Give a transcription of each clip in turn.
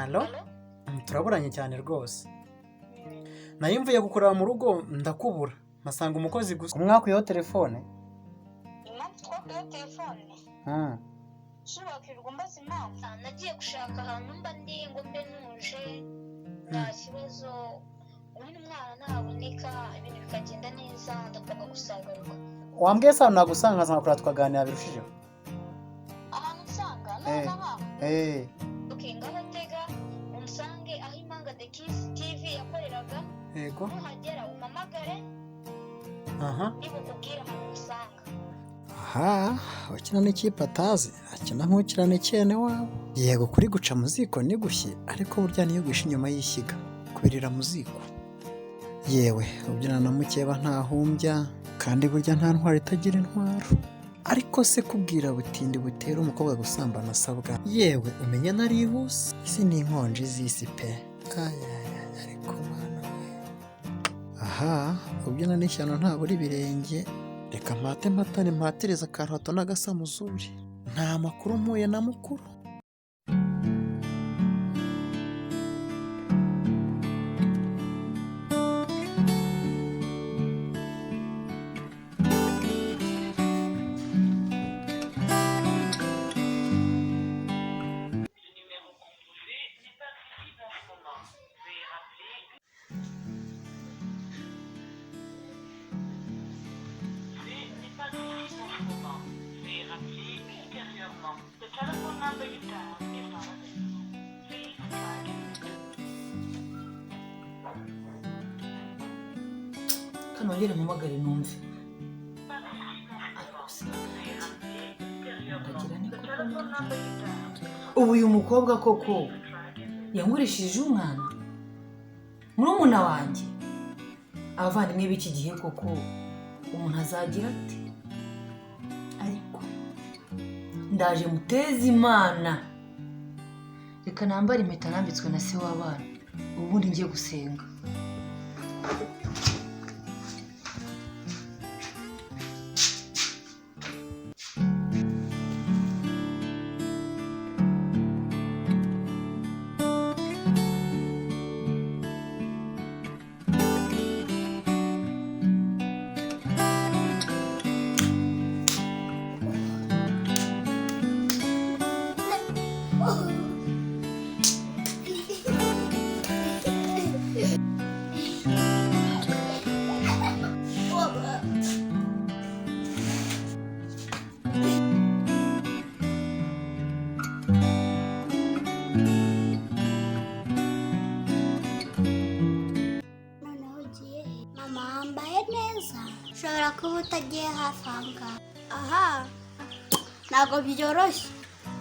Allo? Turaburanye cyane rwose. Nayo mvuye kukureba mu rugo ndakubura, mpasanga umukozi gusa. Umwakuyeho telefone? Impamvu twakuyeho telefone? Ushobora kwirirwa umbaza impamvu? Nagiye gushaka ahantu mba ndi ngo mbe ntuje, nta kibazo. Ubundi umwana ntaboneka, ibintu bikagenda neza, ndapfa gusagaruka. Wambwiye se ahantu nagusanga nkaza nkakureba tukaganira birushijeho? Ahantu usanga? Eh. Nonaha? Eh. Okay, ngaho tega unsange aho Impanga The Kiss TV yakoreraga. Yego. Nuhagera umpamagare. Aha. Nibukubwira ahantu usanga. Aha, ukina n'ikipe atazi, akina nk'ukina n'icyene wabo. Yego, kuri guca mu ziko nigushye, ariko burya niyo guhisha inyuma y'ishyiga, kubirira mu ziko. Yewe, ubyina na mukeba ntahumbya, kandi burya nta ntwaro itagira intwaro. Ariko se kubwira butindi butera umukobwa gusambana asabwa? Yewe, umenya narihuse. Isi ni inkonji z'isi pe. Ayaya, ariko mwana we. Aha, ubyina n'ishyano ntabura ibirenge. Reka mpate mpatane mpatirize akaruhato n'agasamuzuri. Nta makuru mpuye na mukuru. Kanongere mpamagare numve. Ariko se ndagira ni koko numve. Ubu uyu mukobwa koko yangurishije umwana murumuna wanjye. Abavandimwe b'iki gihe koko umuntu azagira ate? Ariko ndaje muteze Imana. Reka nambare impeta nambitswe na se w'abana, ubundi ngiye gusenga. Noneho ugiye he? Mama wambaye neza, ushobora kuba utagiye hafi aha ngaha. Aha ntabwo byoroshye.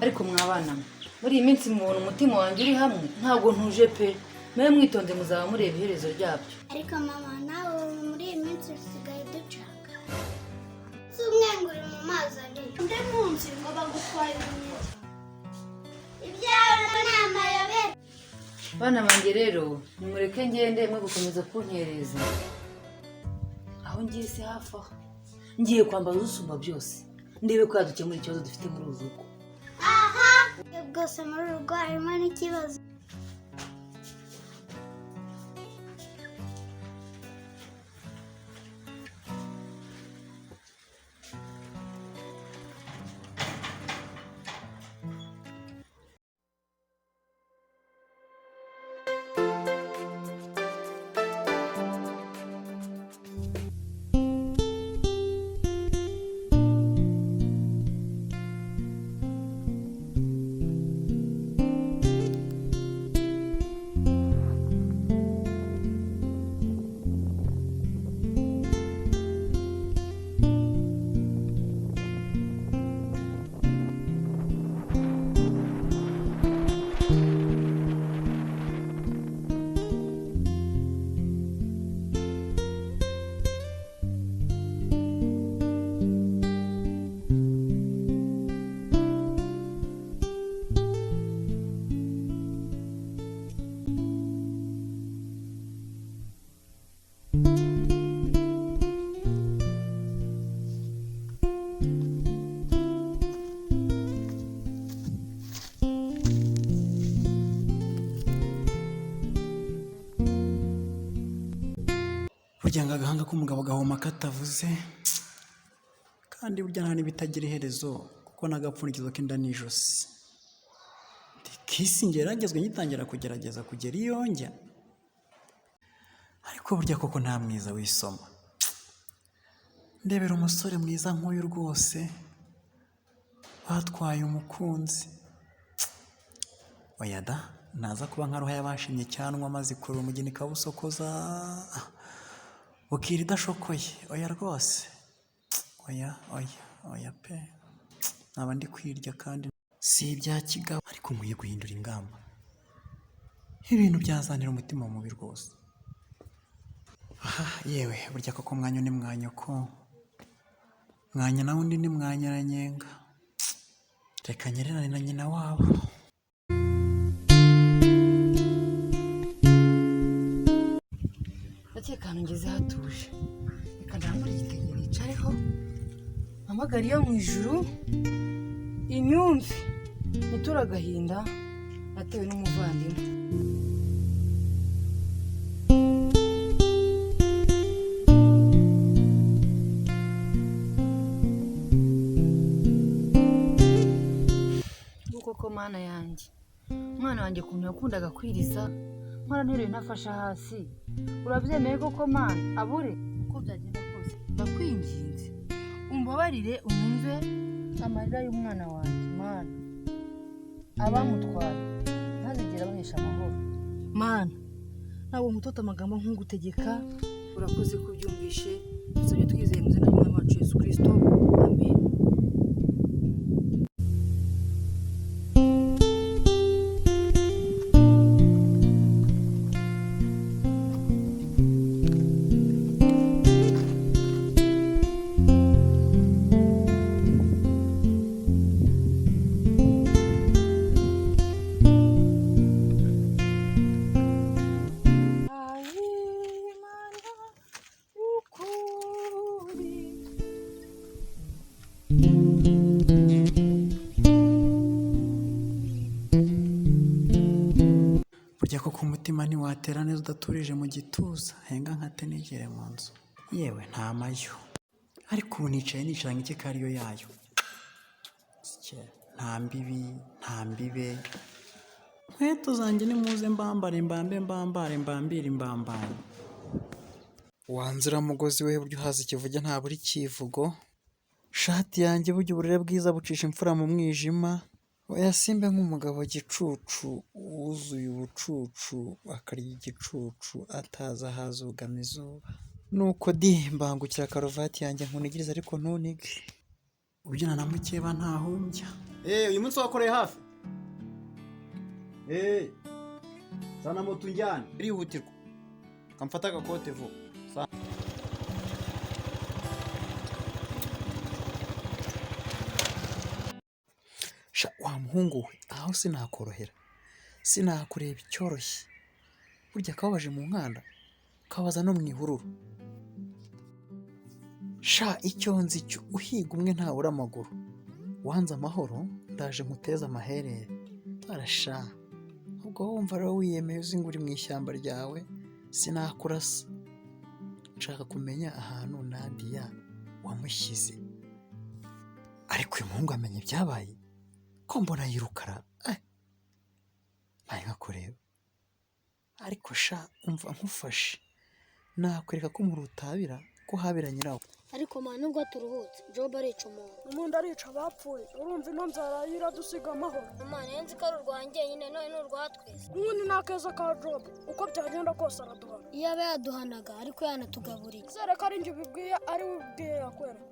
Ariko mwabana mwe, muri iyi minsi mubona umutima wanjye uri hamwe, ntabwo ntuje pe. Mube mwitonze muzaba mureba iherezo ryabyo. Ariko mama, nawe muri iyi minsi usigaye ducanga. Si umwe ngo uri mu mazi abiri, undi munsi ngo bagutwaye umuneke. Ibyawe ni amayobera. Bana banjye rero, nimureke ngende mwe gukomeza kunkereza. Aho ngiye si hafi aho. Ngiye kwambaza usumba byose, ndebe ko yadukemura ikibazo dufite muri uru rugo. Aha rwose muri uru rugo harimo n'ikibazo. Burya ngo agahanga k'umugabo gahoma katavuze, kandi burya nta n'ibitagira iherezo kuko n'agapfundikizo k'inda n'ijosi. Kisi ngeragezwe ngitangira kugerageza kugera iyo njya, ariko burya koko nta mwiza wisoma. Ndebera umusore mwiza nk'uyu rwose batwaye umukunzi. Oya da, naza kuba nka Ruhaya bashimye cyanwa maze ikurura umugeni ikawusokoza bukira idashokoye. Oya rwose, oya oya oya pe, naba ndi kwirya kandi si ibya kigabo, ariko nkwiye guhindura ingamba. Ibintu byazanira umutima mubi rwose. Aha yewe, burya koko mwanyu ni mwanyoko, mwanya na undi ni mwanyaranyenga. Reka nyererane na nyina wabo. Ndakeka ahantu ngeze hatuje, reka ndambure igitenge nicareho, mpamagare iyo mu ijuru inyumve, niture agahinda natewe n'umuvandimwe. Nguko ko mana yanjye, umwana wanjye ukuntu yakundaga kwiriza, mpora nteruye ntafashe hasi. Urabyemeye koko mana abure? Uko byagenda kose ndakwinginze umbabarire, unyumve amarira y'umwana wanjye. Mana, abamutwaye ntazigera abahesha amahoro. Mana, ntabwo nkutota amagambo nk'ugutegeka. Urakoze ko ubyumvishe, tuzajya twizeye mu izina ry'Umwami wacu Yesu Kristo, amen. Imana y'ukuri. Burya koko umutima ntiwatera neza udaturije mu gituza, henga nkate nigere mu nzu. Yewe nta mayo, ariko ubu nicaye nicara nk'ikikariyo yayo. Nta mbibi, nta mbibe. Nkweto zanjye nimuze mbambare mbambe mbambare mbambire imbambanyi. Wanziramugozi we burya uhaza ikivuge ntabura ikivugo. Shati yanjye burya uburere bwiza bucisha imfura mu mwijima. Oya simbe nk'umugabo gicucu wuzuye ubucucu akarya igicucu atazi aho azugama izuba. Nuko di mbangukira karuvati yanjye nkunigirize ariko ntunige. Ubyina na mukeba ntahumbya. Uyu munsi wakoreye hafi. Zana moto unjyane, birihutirwa. Kamfata agakote vuba. Sha wa muhungu we, aho sinakorohera, sinakureba icyoroshye. Burya kababaje mu nkanda, kabaza no mu ihururu. Sha icyo nzi cyo uhiga umwe ntabura amaguru. Wanze amahoro ndaje nkuteze amaherere. Arasha, ubwo wumva rero wiyemeye uzi ngo uri mu ishyamba ryawe, sinakurasa. Nshaka kumenya ahantu Nadia wamushyize. Ariko uyu muhungu amenya ibyabaye ko mbona yirukara, mpaye nkakureba. Ariko sha umva nkufashe, nakwereka ko murutabira ko habira nyirawo. Ariko mana, nubwo turuhutse Job arica umuntu. Umuntu arica abapfuye, urumva ino nzara iradusiga amahoro. Mama, nari nzi ko ari urwa njyenyine, none ni urwa twese. Ubundi ni akeza ka Job, uko byagenda kose araduhana. Iyo aba yaduhanaga ariko yanatugaburiye. Nizere ko ari njye ubibwiye, ari we ubibwiye yakwereka.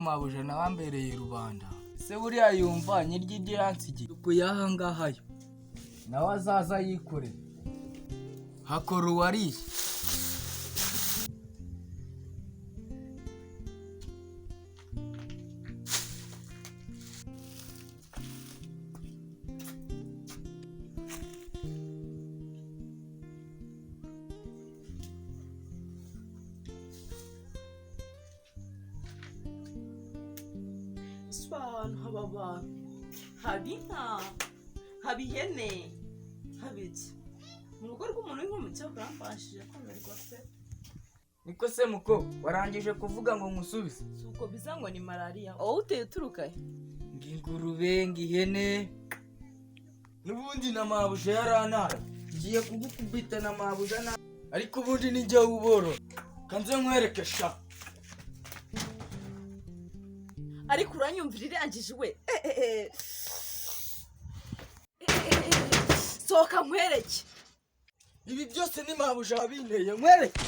Mabuja nawe ambereye rubanda. Se buriya yumva nyirya ibyo yansigiye uku y'aha ngaha yo nawe azaza yikoreye hakora uwariye. Si ahantu haba abantu, haba inka, haba ihene, haba iki mu rugo rw'umuntu w'inkomyi buramfashije kumirwa pe. Niko se muko warangije kuvuga ngo nkusubize? Si uko biza ngo ni malariya wowe uteye uturuka he? Ngo ingurube, ngo ihene, n'ubundi na mabuja yarantaye. Ngiye kugukubita na mabuja na ariko ubundi ni njye uborora. Kanze nkwereke sha. Ariko uranyumvira irangije we. Eh, eh, eh. Eh, eh, eh. Sohoka nkwereke. Ibi byose ni mabuja wabinteye, nkwereke.